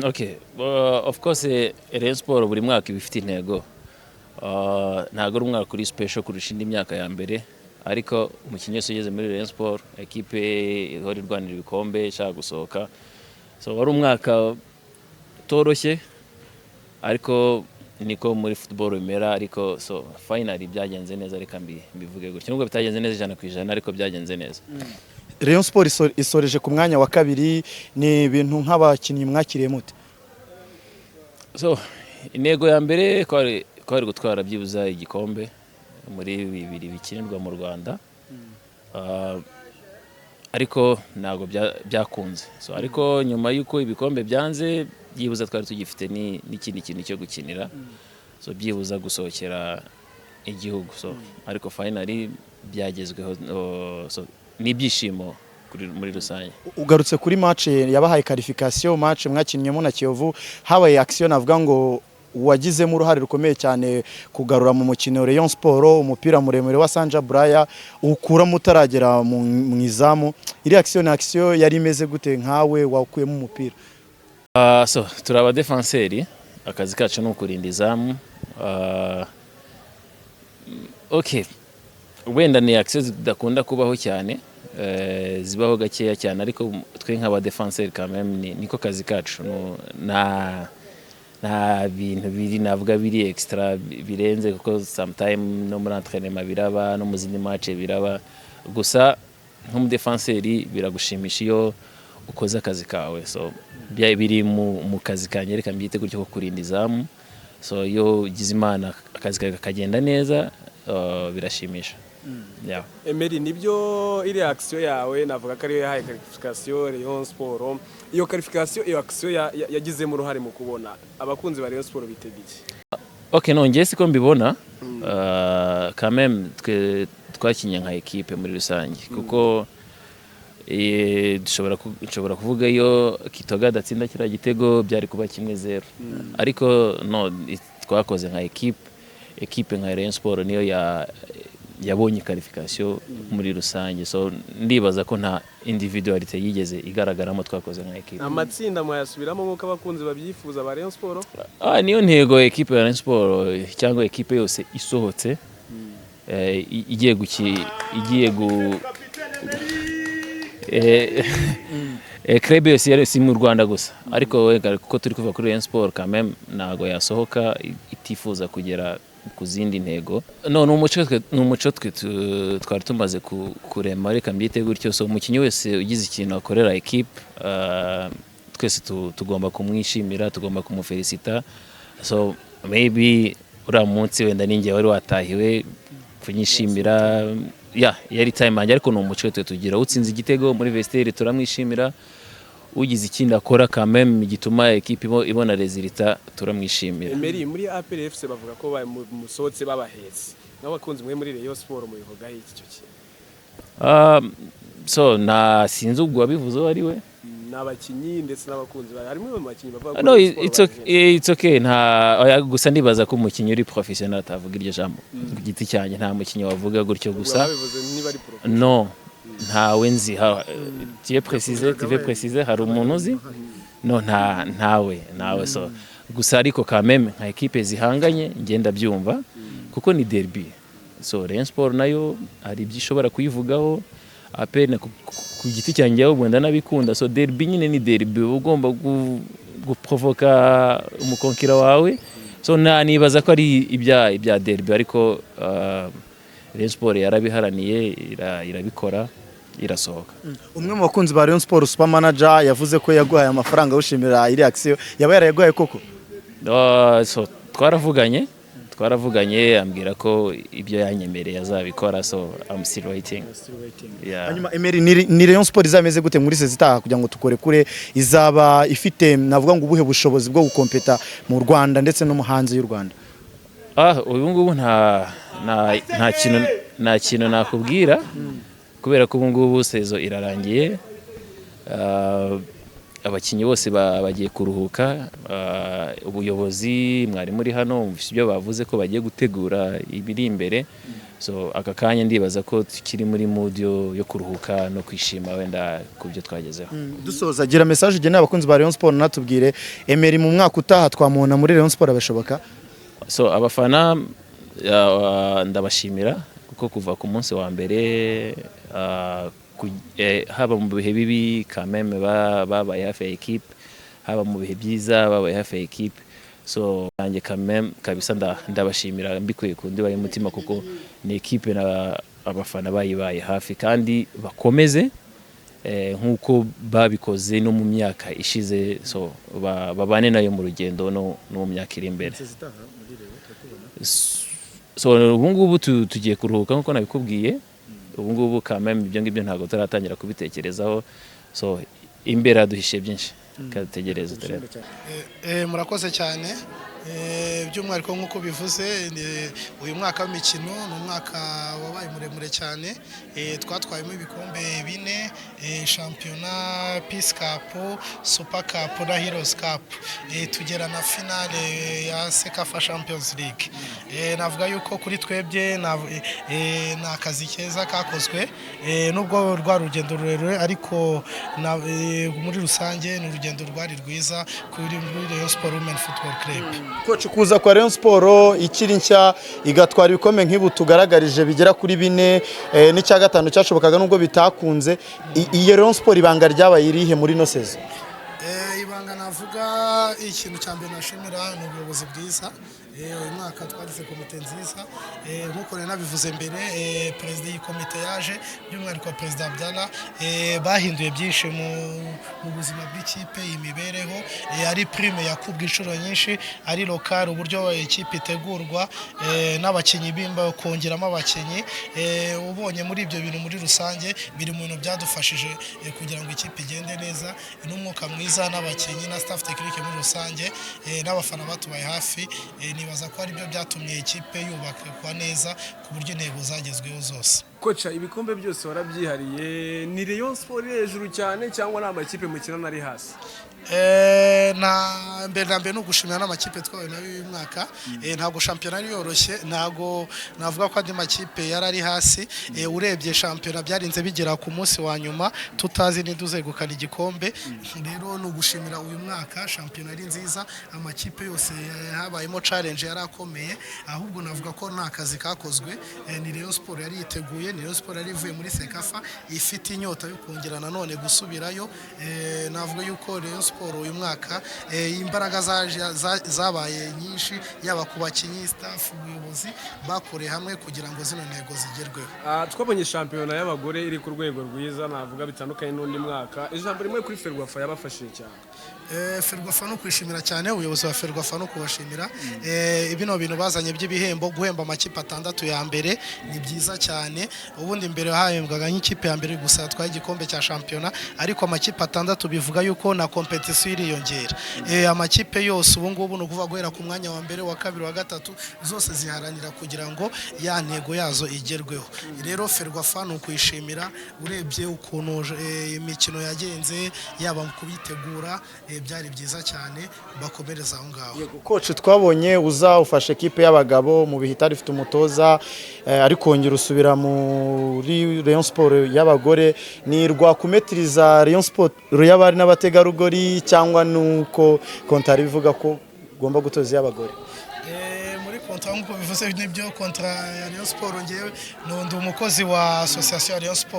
Okay, of course, Rayon Sport buri mwaka iba ifite intego. Ntabwo ari umwaka uri special kurusha indi myaka ya mbere, ariko umukinnyi wese ugeze muri Rayon Sport, ekipe ihora irwanira ibikombe, ishaka gusohoka. So wari umwaka utoroshye, ariko niko muri football bimera. Ariko so finally byagenze neza, reka mbivuge gutyo, nubwo bitagenze neza 100%, ariko byagenze neza. Rayon Sport isoreje ku mwanya wa kabiri, ni ibintu nk'abakinnyi mwakiriye mute? So intego ya mbere kwari gutwara byibuza igikombe muri bibiri bikinirwa mu Rwanda. Ariko ntabwo byakunze. So ariko nyuma y'uko ibikombe byanze, byibuza twari tugifite n'ikindi kintu cyo gukinira, so byibuza gusohokera igihugu. So ariko finally byagezweho, so ni ibyishimo muri rusange. Ugarutse kuri match yabahaye qualification, match mwakinnyemo na Kiyovu, habaye action navuga ngo wagizemo uruhare rukomeye cyane kugarura mu mukino Rayon Sport, umupira muremure wa Sanja Braya ukuramo utaragera mu izamu. Iri action ni action yari imeze gute nkawe wakuyemo umupira? So turi abadefanseri, akazi kacu ni ukurinda izamu. Okay, wenda ni action zidakunda kubaho cyane, zibaho gakeya cyane, ariko twe nk'abadefanseri quand même niko kazi kacu. No, nta bintu biri navuga biri extra birenze, kuko sometime no muri entraînement biraba, no mu zindi match biraba. Gusa nk'umudefanseri biragushimisha iyo ukoze akazi kawe. So biri mu kazi kanjye, reka mbyite gutyo, ko kurinda izamu. So iyo ugize Imana akazi kawe kakagenda neza, birashimisha. Yeah. Emery, nibyo, iriya action yawe navuga ko ariyo yahaye qualification Rayon Sport. Iyo qualification, iyo action yagizemo uruhare mu kubona abakunzi ba Rayon Sport bitega iki? Okay, no, njye siko mbibona. Quand même twe twakinye nka ekipe muri rusange, kuko nshobora kuvuga iyo Kitoga adatsinda kiriya gitego byari kuba 1-0, ariko no twakoze nka ekipe. Ekipe nka Rayon Sport niyo yabonye qualification muri rusange. So ndibaza ko nta individualité yigeze igaragaramo, twakoze nka ekipe. Amatsinda mwayasubiramo nk'uko abakunzi babyifuza ba Rayon Sport? Niyo ntego ekipe ya Rayon Sport cyangwa ekipe yose isohotse, igiye gu club yose yari si mu Rwanda gusa, ariko wenda kuko turi kuva kuri Rayon Sport, quand même ntago yasohoka itifuza kugera ku zindi ntego. No ni umuco twe twari tumaze kurema, reka mbyite gutyo. So umukinnyi wese ugize ikintu akorera ekipe, twese tugomba kumwishimira, tugomba kumufelicita. So maybe uriya munsi wenda ninjye wari watahiwe kunyishimira, ya yari time yanjye, ariko ni umuco twe tugira: utsinze igitego muri vestiaire turamwishimira, ugize ikindi akora quand même gituma ekipe ibona résultat turamwishimira. Emery, muri APR FC bavuga ko musohotse babahetse, n'abakunzi mwe muri Rayon Sport mubivugaho iki cyo kintu? So nta sinzi ubwo wabivuze uwo ari we. Ni abakinnyi ndetse n'abakunzi harimo mu bakinnyi bavuga ko No, Rayon Sport it's okay, babahetse. it's okay. Nta oya, gusa ndibaza ko umukinnyi uri professionnel atavuga iryo jambo. Ku giti cyanjye nta mukinnyi wavuga gutyo. Ubwo Gusa babivuze niba ari pro no, ntawe nzi. Tu veux préciser, hari umuntu uzi? No, ntawe. So gusa ariko quand même nka ekipe zihanganye ngenda byumva, kuko ni derby. So Rayon Sport nayo hari ibyo ishobora kuyivugaho, APR ku giti cyanjye ahubwo ndanabikunda. So derby nyine ni derby, uba ugomba guprovoka umukonkira wawe. So nibaza ko ari ibya derby, ariko Rayon Sport yarabiharaniye, irabikora, irasohoka. Umwe mu bakunzi ba Rayon Sport, Super Manager, yavuze ko yaguhaye amafaranga awushimira iri action. Yaba yarayaguhaye koko? So twaravuganye, ambwira ko ibyo yanyemereye azabikora. So I'm still waiting. Yeah. Hanyuma Emery, ni Rayon Sport izameze gute muri saison itaha kugira ngo tukore kure? Izaba ifite navuga ngo ubuhe bushobozi bwo gukompeta mu Rwanda ndetse no mu hanze y'u Rwanda? Ubu ngubu nta kintu nakubwira, kubera ko ubu ngubu saison irarangiye. Abakinnyi bose bagiye kuruhuka. Ubuyobozi mwari muri hano mwumvise ibyo bavuze ko bagiye gutegura ibiri imbere. So aka kanya ndibaza ko tukiri muri mood yo kuruhuka no kwishima wenda ku byo twagezeho. Dusoza, gira message ugenera abakunzi ba Rayon Sport, natubwire Emery mu mwaka utaha twamubona muri Rayon Sport, abashoboka? So abafana ndabashimira kuko kuva ku munsi wa mbere haba mu bihe bibi kameme babaye hafi ya equipe, haba mu bihe byiza babaye hafi ya equipe. So nanjye kameme kabisa ndabashimira mbikuye ku ndiba y'umutima, kuko ni equipe na abafana bayibaye hafi, kandi bakomeze nk'uko babikoze no mu myaka ishize. So babane nayo mu rugendo no mu myaka iri imbere. So ubu ngubu tugiye kuruhuka nk'uko nabikubwiye. Ubu ngubu kameme ibyo ngibyo ntabwo turatangira kubitekerezaho. So imbere haduhishe byinshi, kadutegereze turebe. Murakoze cyane. By'umwihariko nk'uko bivuze, uyu mwaka w'imikino ni umwaka wabaye muremure cyane. Twatwayemo ibikombe bine: shampiyona, Peace Cup, Super Cup na Heroes Cup. Tugera na finale ya CECAFA Champions League. Navuga yuko kuri twebwe ni akazi keza kakozwe. Nubwo rwa rugendo rurerure, ariko muri rusange ni urugendo rwari rwiza kuri muri Rayon Sport Women Football Club. Coach, kuza kwa Rayon Sport ikiri nshya igatwara ibikombe nk'ibu tugaragarije bigera kuri bine, n'icya gatanu cyashobokaga nubwo bitakunze. Iyo Rayon Sport, ibanga ryabaye irihe muri ino saison? Ibanga navuga, ikintu cya mbere nashimira ni ubuyobozi bwiza. Uyu mwaka twagize komite nziza. Nk'uko nari nabivuze mbere, perezida, iyi komite yaje, by'umwihariko perezida Abdallah, bahinduye byinshi mu buzima bw'ikipe, imibereho, ari prime yakubwa inshuro nyinshi, ari local, uburyo ikipe itegurwa, n'abakinnyi bimba, kongeramo abakinnyi. Ubonye muri ibyo bintu muri rusange biri mu bintu byadufashije kugira ngo ikipe igende neza, n'umwuka mwiza n'abakinnyi na staff technique muri rusange, n'abafana batubaye hafi. Nibaza ko ari byo byatumye ikipe yubakwa neza ku buryo intego zagezweho zose. Coach, ibikombe byose warabyihariye. Ni Rayon Sport iri hejuru cyane cyangwa ni amakipe mukinana ari hasi? Na mbere na mbere ni ugushimira n'amakipe twahuye nayo uyu mwaka. Ntabwo shampiyona yari yoroshye, ntabwo navuga ko andi makipe yari ari hasi. Urebye shampiyona byarinze bigera ku munsi wa nyuma tutazi ntiduzegukana igikombe. Rero ni ugushimira uyu mwaka, shampiyona ari nziza, amakipe yose habayemo challenge, yari akomeye. Ahubwo navuga ko nta kazi kakozwe. Ni Rayon Sport yari yiteguye, ni Rayon Sport yari ivuye muri CECAFA ifite inyota yo kongera nanone gusubirayo. Navuga yuko Rayon Sport uyu mwaka imbaraga zabaye nyinshi, yaba ku bakinnyi, staff, ubuyobozi, bakoreye hamwe kugira ngo zino ntego zigerweho. Twabonye shampiyona y'abagore iri ku rwego rwiza, navuga bitandukanye n'undi mwaka. Ijambo rimwe kuri FERWAFA yabafashije cyane. FERWAFA no kwishimira cyane, ubuyobozi wa FERWAFA no kubashimira. Bino bintu bazanye by'ibihembo, guhemba amakipe atandatu ya mbere ni byiza cyane. Ubundi mbere hahembwaga nk'ikipe ya mbere gusa yatwaye igikombe cya shampiyona, ariko amakipe atandatu bivuga yuko na competition iriyongera. Amakipe yose ubu ngubu ni ukuvuga guhera ku mwanya wa mbere, wa kabiri, wa gatatu, zose ziharanira kugira ngo ya ntego yazo igerweho. Rero FERWAFA ni ukuyishimira. Urebye ukuntu imikino yagenze, yaba mu kubitegura, byari byiza cyane, bakomereza aho ngaho. Coach, twabonye uza ufashe ekipe y'abagabo mu bihe itari ifite umutoza, ariko wongera usubira muri Rayon Sport y'abagore. Ni rwakumetiriza Rayon Sport y'abari n'abategarugori, cyangwa nuko contrat bivuga ko ugomba gutoza iy'abagore? Muri contrat, nk'uko bivuze, nibyo, contrat ya Rayon Sport, ngewe ndi umukozi wa association ya Rayon Sport.